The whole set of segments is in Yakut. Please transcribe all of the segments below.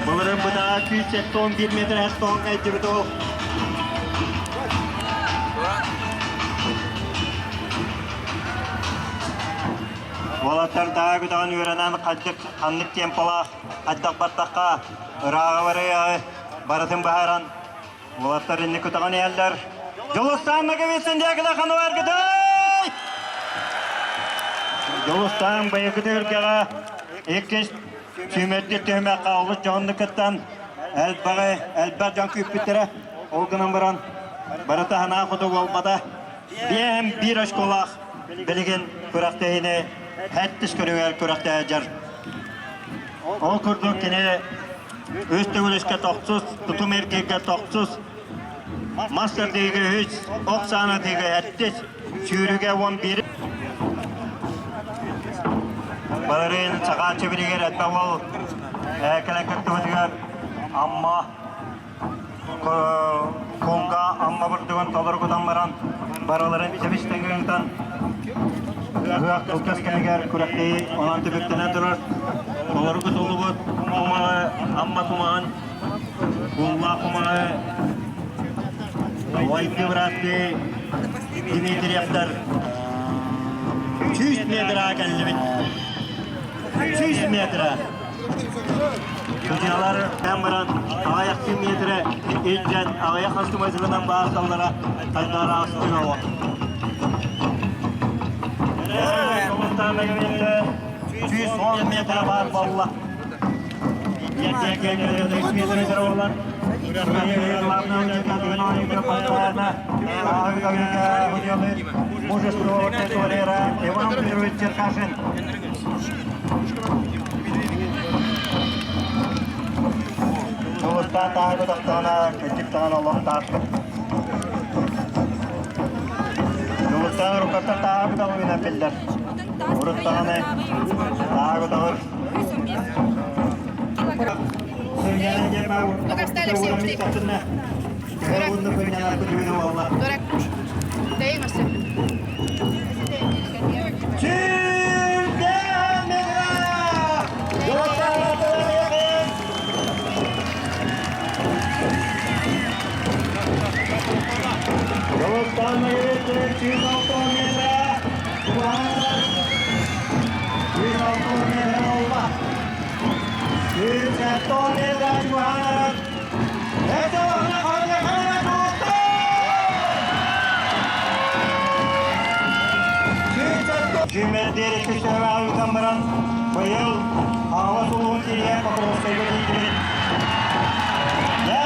Былырын бытаа 271 метр хестон кайдыбыт ол. Уолаттар таа күтэҕин үөрэнэн хаддык ханнык темпалаах хайдах баттахха ырааҕы барыаҕы барытын баһаран уолаттар инник күтэҕин иһэллэр. Дьулустаан Ноговицын диэкилэ хануаргытай! Дьулустаан быйылгы түһүлгэҕэ иккис сүүмэрдиир түһүмэххэ олус дьоһуннук кыттан элбэҕи элбэх дьон күүппүттэрэ. Ол гынан баран барыта санаа хоту буолбата. Биэһин биир очколаах билигин күрэхтэһиини сэттис көрүҥэр күрэхтэһэ дьар. Ол курдук кини үс төгүлүскэ тохсус, тутум эргииргэ тохсус, мас тардыыга үс, ох саанатыыга сэттис, сүүрүүгэ 11. Былырыын Сахааччы билигэр элбэх уол кэлэн кыттыбытыгар Амма Кулга Амма бурдугун толору кутан баран, барыларын тэбис-тэҥҥэ ыытан, ыһыах кылгас кэмигэр күрэхтэһии онон түмүктэнэн турар. Толору кутуллубут кумаҕы, Амма кумаҕын, куллаах кумаҕы Войты бырааттыы Дмитриевтар 100 метра кэллибит. 100 метра. Судьялар кэм баран аҕыйах метрэ илдьэн аҕыйах хастымайсыгынан баарталлара хайдара астын оҕо. 110 метр баар буолла. Мужество Иван Петрович Черкашин. Сулустаан тааһы тахтаҕына, кырдьык даҕаны олох таахпыт. Сулустаан уруккаттан тааһы кутаҕынан биллэр. Урут даҕаны тааһы кутаҕыр. Ну-ка, встали все, ушли. Дурак. Дурак. Дай ему все. Сүүмэрдиир иккис түһүмэҕи ыытан баран, быйыл Хаҥалас улууһун сиригэр Покровскайга тиийдибит. Дьэ,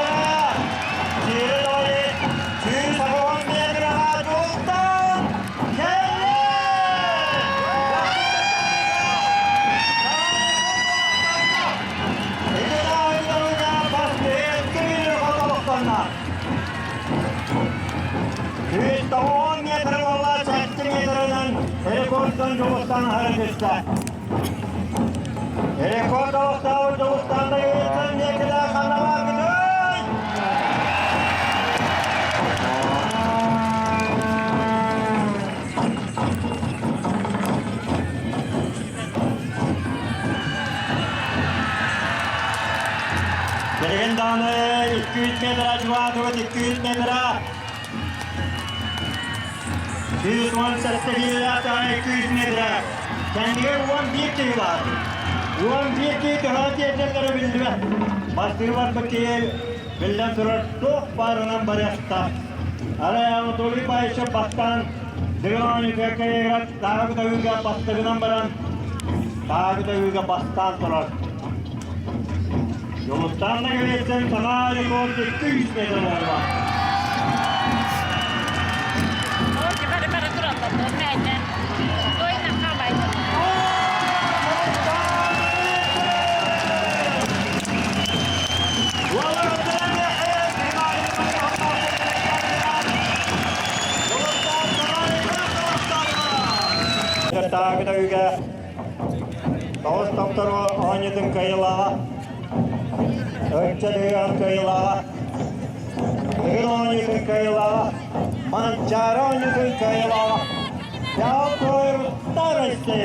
сири дойду 180 метрға жуықтан келді! 190 метр буолла, 7 метрынан рекордтан Дьулустан аһара түстэ. Рекорд олохтообут Дьулустан Дайыытын диэкилэ ханаба бүтүй! Билигин даҕаны 200 метра чугаатыбыт, 200 метра. 117 киилэлээх даҕаны 200 метра. Кэннигэр 11 киһи баар. 11 киһи төһө тиэрдэллэрэ биллибэт. Бастыы барбыт киһи биллэн турар туох баарынан барыахтаах. Арай Анатолий Павлович бастаан Дыгын Үкэкэйигэр тааҕы төгүлгэ бастыгынан баран тааҕы төгүлгэ бастаан турар. Дьулустаан Ноговицын саҥа рекорд 200 метр буолла. Таагыда үгэ тоҕус томтору оонньутун кыайылааҕа, ыччатыгар кыайылааҕа, ыгыр оонньутун кыайылааҕа, Манчаары оонньутун кыайылааҕа, Дьаал Старости!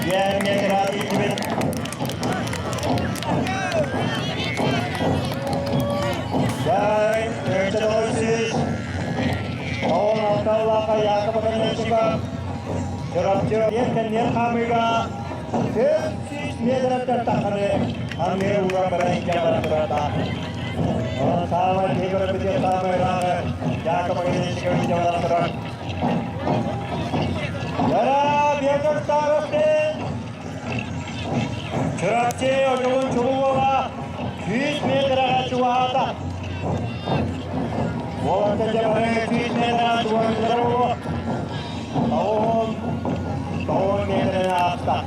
Диэн метр Чурапчы кэнниэр хаамыыга 400 метраттан тахханы анныгар ууран баран илдьэ баран турардаах. Онон саамай киһи көрбүтүгэр саамай ырааҕы Яков Агнесьевич илдьэ баран турар. Яра Петр Старостин! Чурапчы одьулун чулуу уола 100 метрэҕэ чугаһаата. Уолаттар дьэ бары 100 метрэҕэ чугаһыыллара буолуо. Тоҕуһун, тоҕуһун метрэни ааста.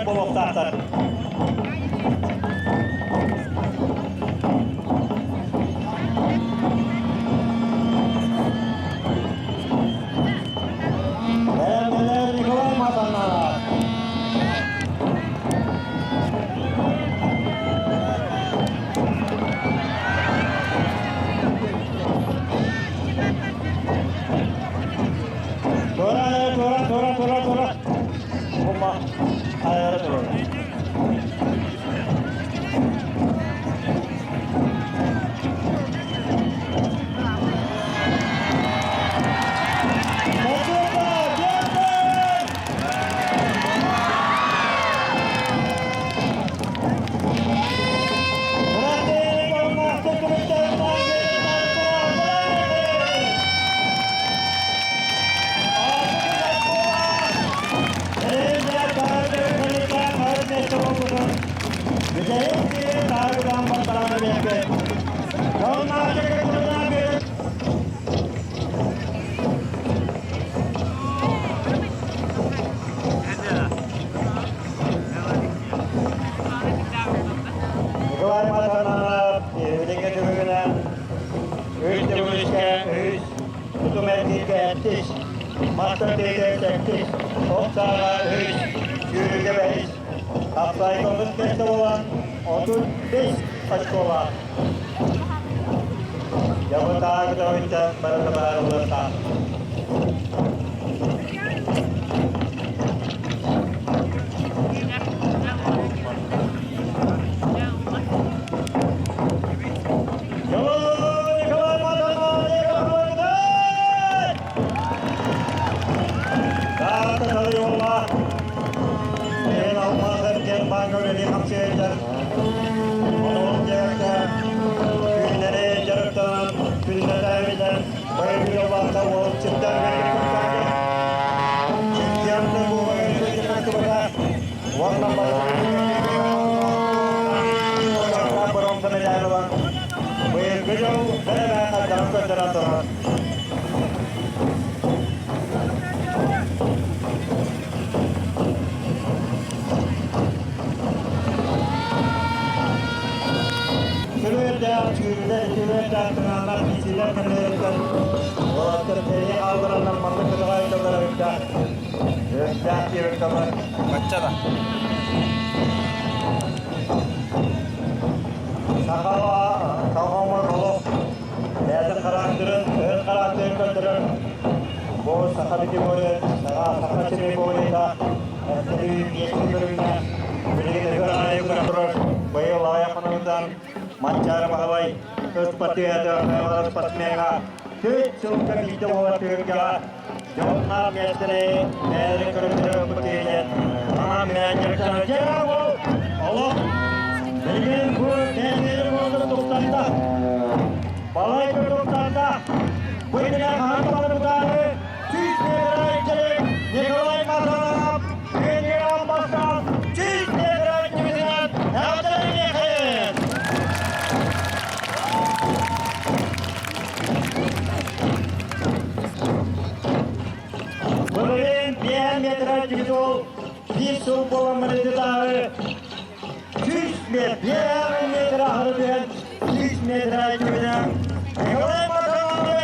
Буолуохтаахтар. Бэлэмнэнэр Николай Матанов. Тура, тура, тура, тура, тура. Ума, айара тура. Николай Матанов билиҥҥи түмүгүнэн үс төгүлүскэ үс тутум эргииргэ сэттис, мастар тиэтэ сэттис, ох сааҕа үс, сүүрүүгэ бэһис, хапсаайга онус миэстэ буолан 35 очколаах. Дьабытааҕы көтөҕүттэн барыта баарыллыахтаах. Быйылгы дьыл бэрэ көрдөрөн турар. Сүрүөрдээх сүүрүлэр, үтүөрдээх тыҥааннар, кисилэр кэмнэриттэн уолаттар сэрии хааллараннар маннык кытаҕай дьоннор эбиттээх. Үөрдээх диэбит Бачча да. Сахала сахамыр олох бэйэтин хараактырын, өһүн хараактырын көрдөрөр. Бу саха бити саха саха сири буолуйта, эстэрүү миэстэ көрүҥҥэ билигин өһөр аайы көрө турар. Быйыл аҕыйах хонугуттан Манчаары Баһылай ыспатыата спортсмеҥа төрт сылга биирдэ буолар түһүлгэҕэ дьоннаах миэстэни бэйэлэрин көрүҥнэрин тиийэн анаан менеджердэр дьэ олох билигин бу тэннири буолан туттарда балай туттарда бу иннинэ хаһан балыбытаары 100 метр Николай Мазанов Пионерам бастаан 100 метр түмүгүнэн эҕэрдэлэниэхин! ол биир сыл буолан барытытааҕы 100 метр, 1,5 метр аһары түһэн 100 метр түбүнэн Николай Макаровы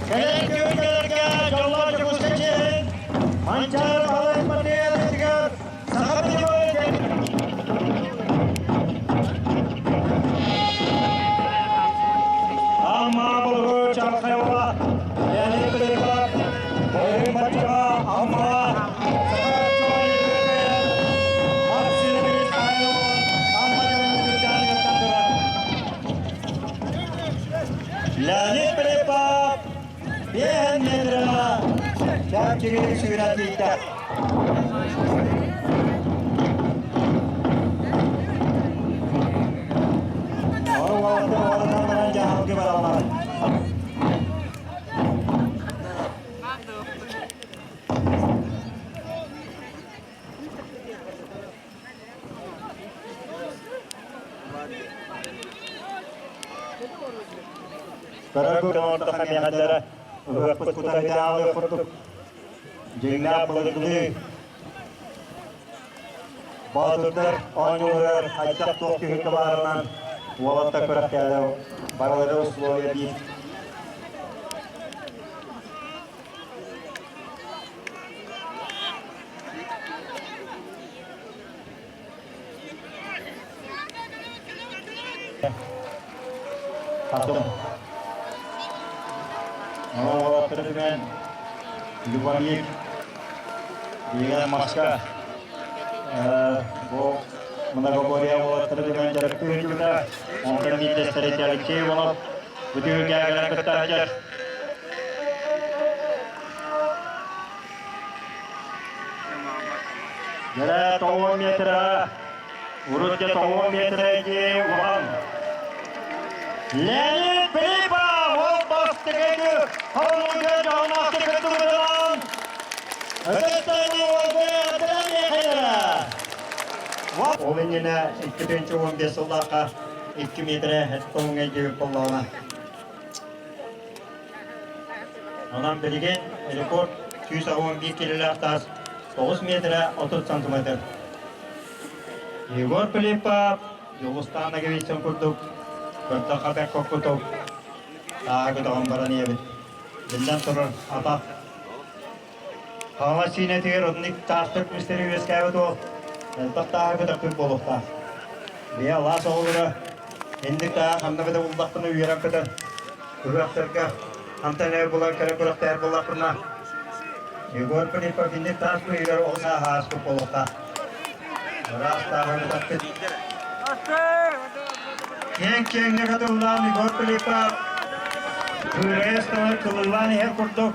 Кэлэр күннэргэ дьоллоох Дьокуускай чиэһин Манчаары Баһылай Матвеевичыгар Саха Амма болугу Чархайова Леонид Пилипов Бойун Баччаҕа Амма Леонид Пилипов биэһэн метрға чэпчэкитик сүүрэн тиийдэ. Ор уолаттар уолатан баран дьаһалга бараллар. Көрөргүт оҥордоххо миэхэлэрэ ыһыахпыт кутаһыйдаалы курдук дьиҥнээх былыргылыы боотурдар оонньууларыгар хайдах туох түһүлгэ баарынан уолаттар күрэхтэһэллэр барылара условия биир. Хатым. Уолаттары түмэн Любомир деген маска бу многоборье уолаттары түмэн дьарыктыыр күнэ онтон биирдэстэрэ Алексей Иванов бу түһүлгэҕэ кыттааччы. Дьэ, тоҕо метра, урут дьэ тоҕо метра дии улахан. Леонид Филиппов ол бастакы хонууга дьоһуннаахтык кыттыбытынан ытыктаны Ол иннинэ 2015 сыллаахха 2 метрэ тоҥҥа диэбит буоллаҕына. Онон билигин рекорд 181 килэлээх таас 9 метрэ 30 сантиметр. Егор Филиппов Дьулустаан Наговицын курдук көрдөххө бэрт коккутук тааһы көтөҕөн баран ийэбит. Биллэн турар, атах Хаҥалас сиинэтигэр оннук таастар күнүстэри үөскээбит уол элбэх тааһы көтөхпүт буолуохтаах. Бэйэ алаас оҕолоро инник тааһы ханна да буллахпына үөрэн көтөн ыһыахтарга хантан эрэ булан кэлэн күрэхтэһэр буоллахпына Егор Филиппов инник таас быыһыгар оҕо сааһа ааспыт буолуохтаах. Ыраас тааһы көтөхпүт. Киэҥ-киэҥник атыллаан Егор Филиппов кыырайа ыстанар кылыллаан иһэр курдук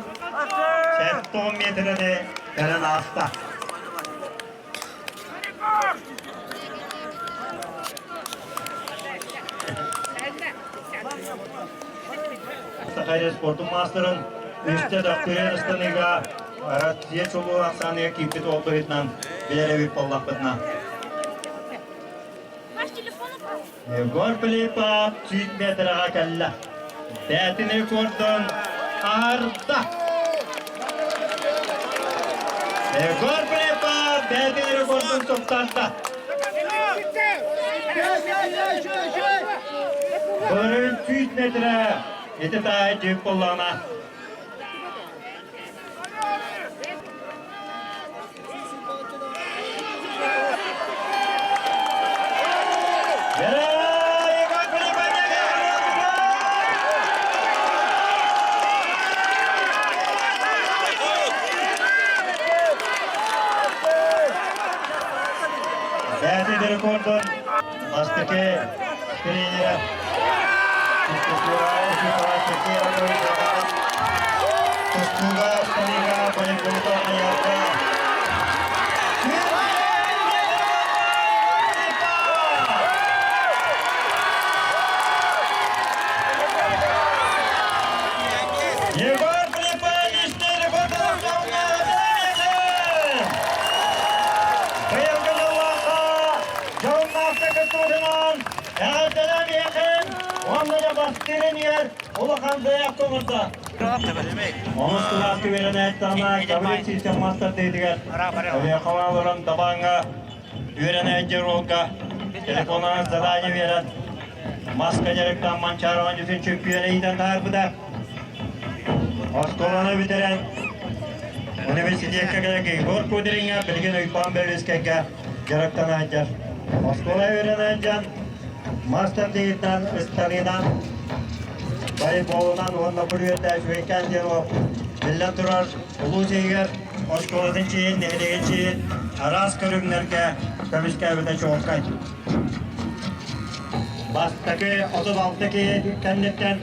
70 миэтэрэни кэлэн ааста. Саха спортун маастарын үстэ дохтуйан ыстаныыга Россия чулуу ахсааныгар киирбит уол быһыытынан билэр эбит буоллахпытына. Егор Филиппов 100 метрэҕэ кэллэ. Бээтин рекордун аһарда. Егор Филиппов бээтин рекордун туттарда. Бырын 100 метрэ ити таай дьип буоллаҕына. Бэйэтин рекордун бастакы тренерэ Тустууга, ыстаныыга, волейболга, хайыһарга Егор Филиппович Быйылгы дьыллаахха дьонноохто кыттыбытынан эҕэрдэлээн иһэхин уонна да бастыырын иһэр улахан заявка оҥордо. Онус кылааска үөрэнээччи Гаврил Сивцев мастардыытыгар Өлүөхүмэ олорон Дабааҥҥа үөрэнээччи уолга телефонунан задание биэрэн маска дьарыктаан Манчаары оонньуутун чөмпүйүөнэ иитэн таһаарбыта. Оскуоланы бүтэрэн университекка кэлэн Егор Кудриҥҥа билигин Уйбаан Бөлүскэйгэ дьарыктана сылдьар. Оскуола үөрэнээччи мастер-тыытынан, ысталыынан, волейболунан уонна күрүөтэ үчүгэйкээн диэн ол биллэн турар улуус иһигэр оскуолатын чиин, нэһилиэгин чиин араас көрүҥнэргэ көмүскээбитэ чуолкай. Бастакы 36 киһи кэнниттэн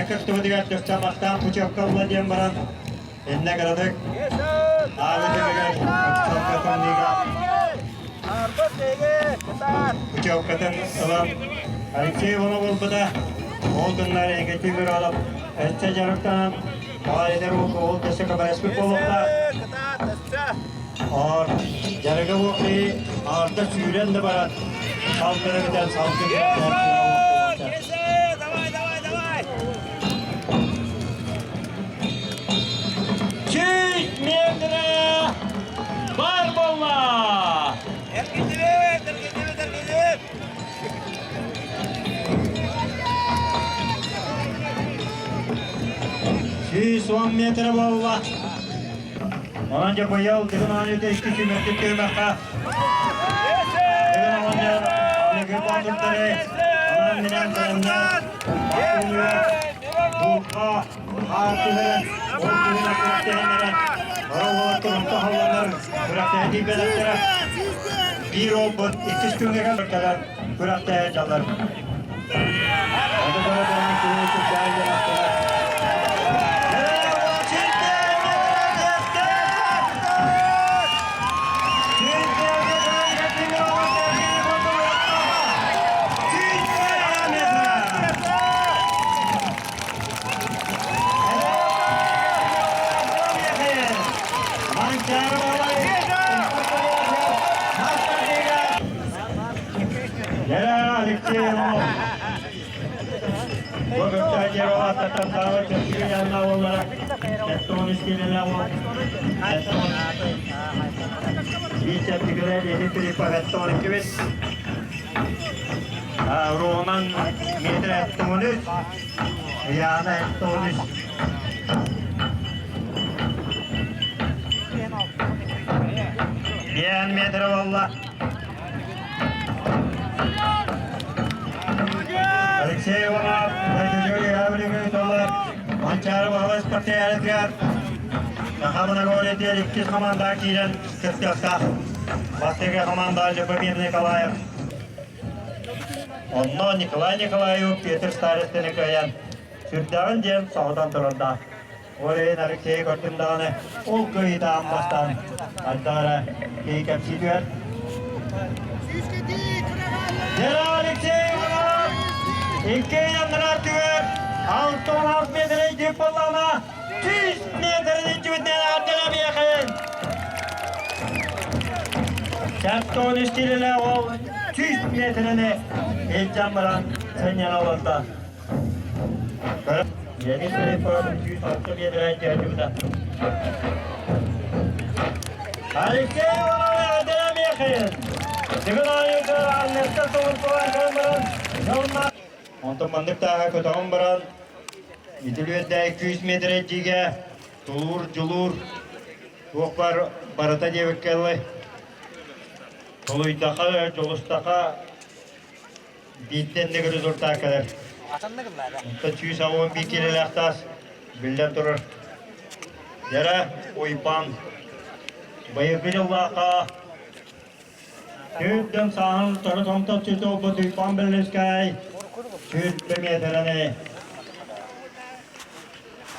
кыттыбытыгар төстө бастаан путевка ылла диэн баран иннэ кыратык аалы түмүгэр путевкатын путевкатын ылан Алексей Иванов ылбыта. Ол гыннар эҥэти Миронов өссө дьарыктанан эдэр ол өссө көмөлөспүт буолуохтаах. Аар дьарыга буолуохтии аарда сүүрэн да баран салгыны бүтэн салгын Давай, давай, давай! Чуть метра бар буолла! Эргиллибит, эргиллибит, эргиллибит! 110 метр буолла. Онон дьэ быйыл Дыгын оонньуута икки түмэттик түһүмэххэ Дыгын оҕонньор Алексей Боотурдары анаан минээн бэлэмнээн Буурҕа хаар түһэрэн, ол түһүнэ күрэхтэһиннэрэн, бары уолаттар онто халланар күрэхтэһии бэлэхтэрэ биир уолбут иккис күҥҥэ кэлэн күрэхтэһэ дьаллар. Ону көрө туран киһи сүрдээх дьарыктанар. Роман метр Яна Антонович. Диэн метр буолла. Алексей Иванов, Юрий Гаврилович олар Манчаары Баһылай спартакиадатыгар Саха Монголия иккис команда киирэн кыттыахтаах. Бастакы команда Любомир Николаев. Онно Николай Николаев Петр Старостины кыайан сүрдээҕин диэн соһутан турардаах. Ол иһин Алексей көрдүм даҕаны ол кыайыытаан бастаан Айдаара киһи кэпсии түһэр. Дера Алексей Иванов икки яннара түгэр 66 метрей дип боллаана 100 метрин иччибитинэн ардара биэхин. Чаттон истилеле ол 100 метрини илдьэн баран сынньана олордо. Денис Филиппов 106 метрин дьээдьибитэ. Алексей Иванов Ардара Мехин. Дыгын оонньуута Аннеттан сулуспалаан кэлэн баран дьолунна. Онтон маннык тааһа көтөҕөн баран итилүөрдээх 200 метр дьигэ тулуур, дьулуур туох бар барыта диэбиккэ дылы толуйдаха, дьулустаха биирдэн да результат кэлэр. Онтон 181 киилэлээх таас биллэн турар. Дьэрэ Уйбаан быйылгы дьыллаахха Түүрдэн сааһын утары томточчу туолбут Уйбаан Бэллискэй 100 миэтэрэни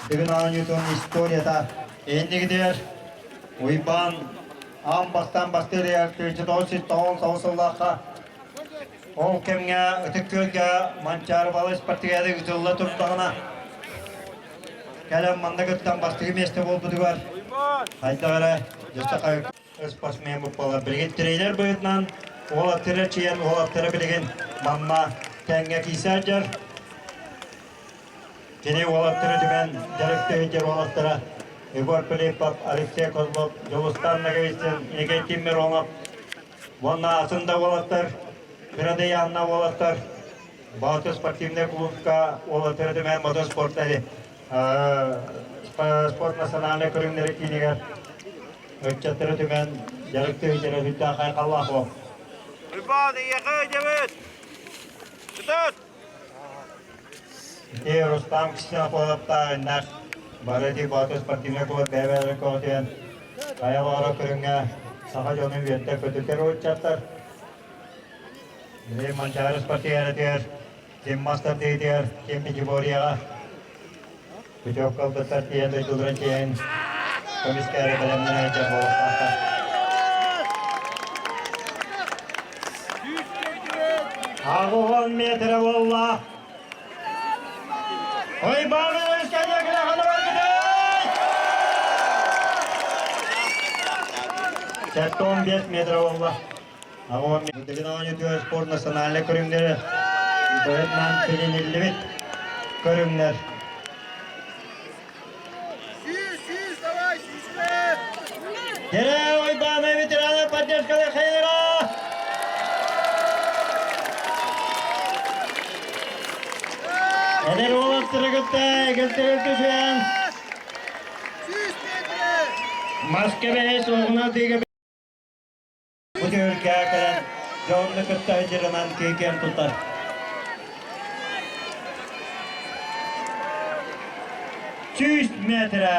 Дыгын оонньуутун историята иннигитигэр Уйбаан аан бастаан бастыырыгар 1999 сыллаахха ол кэмҥэ Ытык Күөлгэ Манчаары балыс спартакиада ыытылла турдаҕына кэлэн манна кыттан бастакы миэстэ буолбутугар хайдах эрэ дьэ спортсмен буолар. Билигин тренер быһыытынан уолаттары эрчийэн уолаттары билигин манна тэҥҥэ киирсэ сылдьар. Кини уолаттары түмэн дьарыктыы сылдьар уолаттара Егор Филиппов, Алексей Козлов, Дьулустан Ноговицын, Никитин Миронов уонна атын да уолаттар, Кырадыйаанна уолаттар Боотур спортивнай клубка уолаттары түмэн мотоспорт спорт национальнай көрүҥнэри киинигэр ыччаттары түмэн дьарыктыы сылдьар сүрдээх айхаллаах уол. Уйбаан, эйиэхэ дьэбит! Кытат! Ити Рустам Ксенофоновтааҕыннах бары ити Боотур спортивнай клуб бэйэ-бэйэлэрин көҕүтүөн хайа баҕара көрүҥҥэ саха дьонун үөрдэ көтүтэр ыччаттар. Били Манчаары спартиаратыгар, ким мас тардыытыгар, ким пятиборьеҕа путевка ылбыттар тиийэн дойдуларын тиэйэн көмүскээри бэлэмнэнэ сылдьар буолуохтаахтар. Аҕыһын метрэ буолла. Ойбааны өрүскэйдэ ханабаргытай! 75 метр буолла. Билигин оонньуутугар спорт национальнай көрүҥнэрэ быһытынан билиниллибит көрүҥнэр. Дьэрэ Уйбаана ветераны поддержканы хайыра! Эдэр уолаттары кытта эгил-тэгил түсүөн Москве суоҕуна тыыга Бу түһүлгэҕэ кэлэн дьону кытта дьырынан киэн тутар. 100 метра!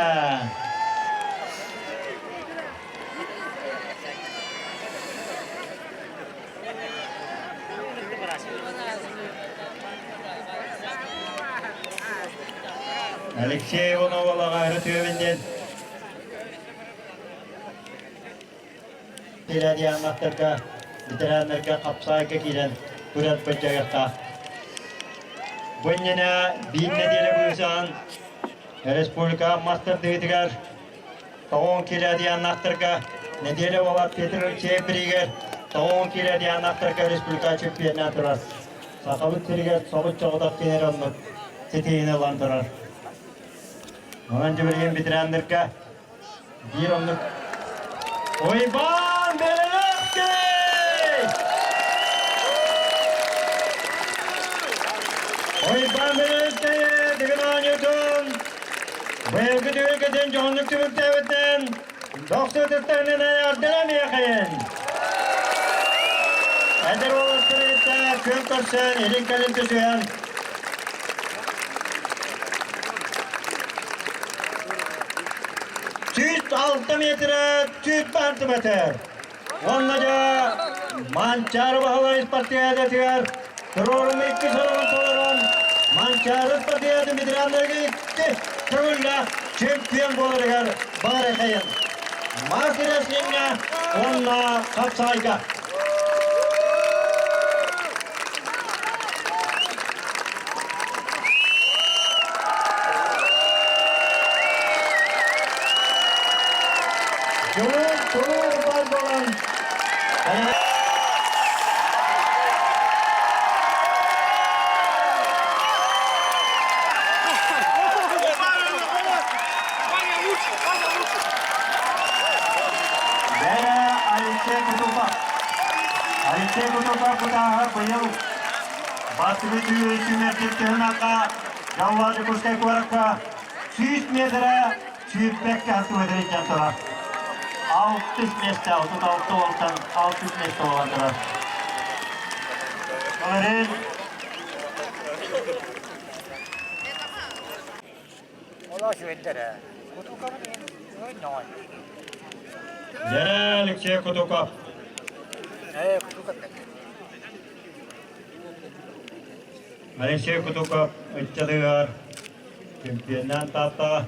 Алексей Иванов Алаҕаары түөбүннэн Дианаттарга, ветераннарга хапсаайга киирэн күрэс былдьаһыахтаах. Бу иннинэ биир нэдиэлэ быысаан республика мас тардыытыгар тоҕуон киилэ дианаттарга нэдиэлэ буолар Петр Алексеев бириигэр тоҕуон киилэ дианаттарга республика чемпионата турар. Сахабыт сиригэр соҕут-соҕотох киһи оннук ситиһиини ылан турар. Онон дьэ билигин ветераннарга Биир оннук Уйбаан Беленовский! Уйбаан Беленовский бүгүн оонньуутун быйылгы түһүлгэтин дьоһуннук түмүктээбитинэн дохсутуттарынан эҕэрдэлэмиэхин! Эдэр уолаттары кытта күөн көрсөн, илин-кэлин түсүһэн 106 метрэ 100 сантиметр. Уонна дьэ Манчаары Баһылай спартакиадатыгар туруорум икки сорогун толорон Манчаары спартакиадатын ветераннарга икки төгүллээх чемпион буоларыгар баҕарыхайын. Мас рестлиҥҥэ уонна хапсаҕайга. Дьулуур туруур баар буолан Бэрэ Алексей Кутуков. Алексей Кутуков кутааһа быйыл Бастакы сүүмэрдиир түһүмэххэ Дьалла Дьокуускай куоракка 100 метрэ сүүрбэккэ сантиметрыттан турар. Алтыс миэстэ, 36 уолтан алтыс миэстэ буолан турар. Ол Дьэрэ Алексей Кутуков. Алексей Кутуков ыччатыгар чемпионнаан Тааттаҕа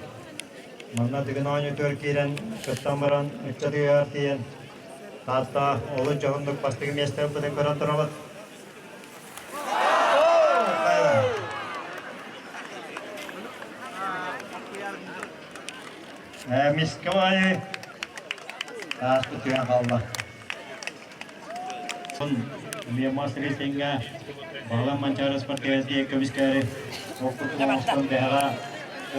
манна Дыгын оонньуутугар киирэн кыттан баран ыччатыгар тиийэн Таатта олус дьоһуннук бастакы миэстэ ылбытын көрөн турабыт. Мискалай ааспыт түгэн хаалла. Эмиэ мас рейсингэ Балан Манчаары спортивнай көмүскээри ол курдук оҥостон бэһэҕэ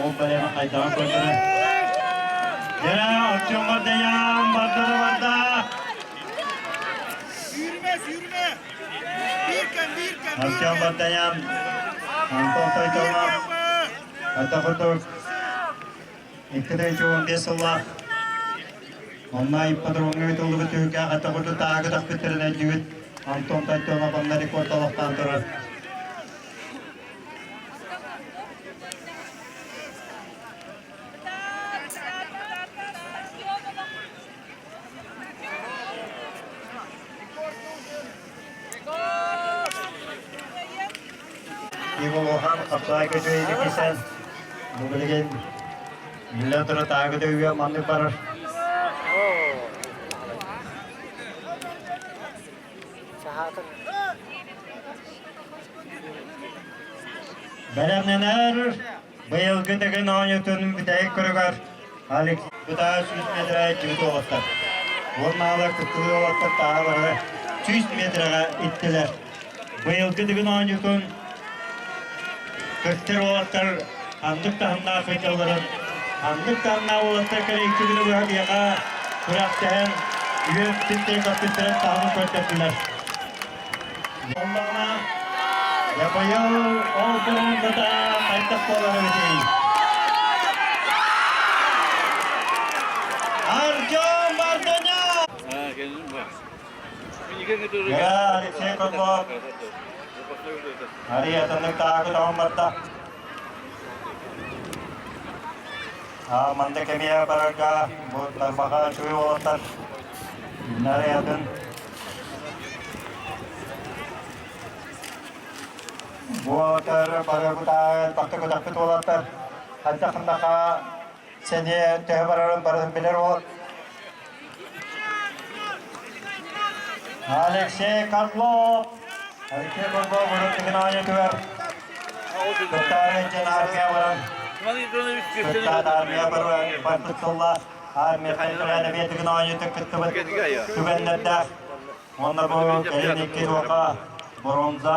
ол бэлэми хайдаҕын көрдөрө. Дьэ, Артем Мардаян барда да барда. Сүүрүмэ, сүүрүмэ! Биир кэм, биир кэм, биир Артем кэм! Мардаян Антон Биир Тойтонов кэм! Ата курдук 215 сыллаах Онно ипподромҥа ыытыллыбыт түһүлгэ ата курдук тааһы көтөхпүттэрин өйдүүбүт. Антон Тойтонов онно рекорд олохтоон турар. Иволохан хапсаҕай көтүөйүнү кисэн бу билигин биллэн турар тааһы көтөҕүүгэ маннык барар. Бэлэмнэнэр быйылгы Дыгын оонньуутун бүтэһик көрүгэр Алекс Бытаа 100 метрэ дьүт уолаттар. Уоннаалар кыттылыы уолаттар тааһа бары 100 метрэҕэ иттилэр. Быйылгы Дыгын оонньуутун кыттар уолаттар ханнык таһымнаах сылдьалларын, ханнык таһымнаах уолаттар кэлэ икки күнү быһа биһиэхэ күрэхтэһэн үөрпүттэрин көппүттэрин таһымын көрдөрдүлэр. Онноҕуна дьэ быйыл ол бронзата хайдах буолар эбитий? Артем Варданян! Гера Алексей Козлов Ария атыннык тааһы тоһон барда. Манна кэмиэ барарга бу тарбаха үчүгэй уолаттар Нариятын Буолаттар барыбытаа тахта көтөхпүт уолаттар хайдах сэниэ төһө барарын барытын билэр уол Алексей Козлов Алексей Козлов урут түгүн Кыттаары дьэн армия баран Кыттаат армия барбыт сыллаах армия хайдах оонньуутун кыттыбыт түгэннэрдээх уонна бу кэлин икки туоха бронза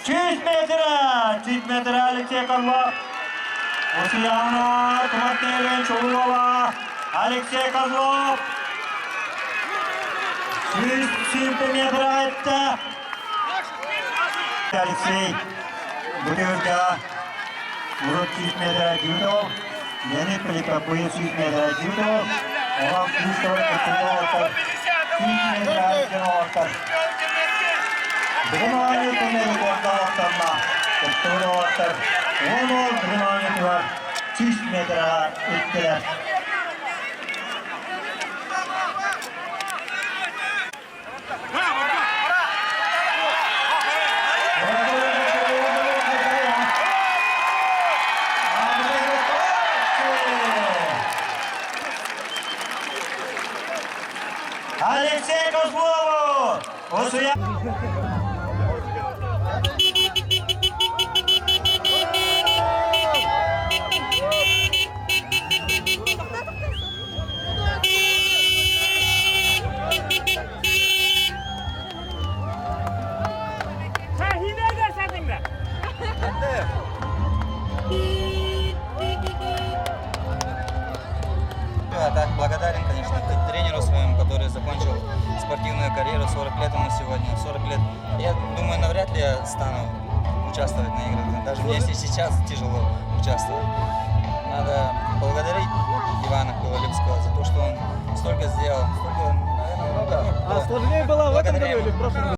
100 метра! 100 метра Алексей Козлов. Усуйаана Тумат Чулуова Алексей Козлов. 100 метра этте. Алексей Бүтүргэ урут 100 метра дзюдо, Леонид Поликарпович 100 метра дзюдо, оҕам күүс кыттыылаахтар 100 метра кинологтар. Бүгүн оонньуу күнэ рекордаахтарна кыттыылаахтар 10 ол бүгүн оонньуутугар 100 метраҕа иттилэр. Алексей Козлову! Осуя... А так благодарен, конечно, тренеру своему, который закончил спортивную карьеру, 40 лет ему сегодня, 40 лет. Я думаю, навряд ли я стану участвовать на играх. Даже мне если сейчас тяжело участвовать. Надо благодарить Ивана Белолипского за то, что он столько сделал, столько, наверное, много. А сложнее было в этом Благодаря году или ему. в прошлом году?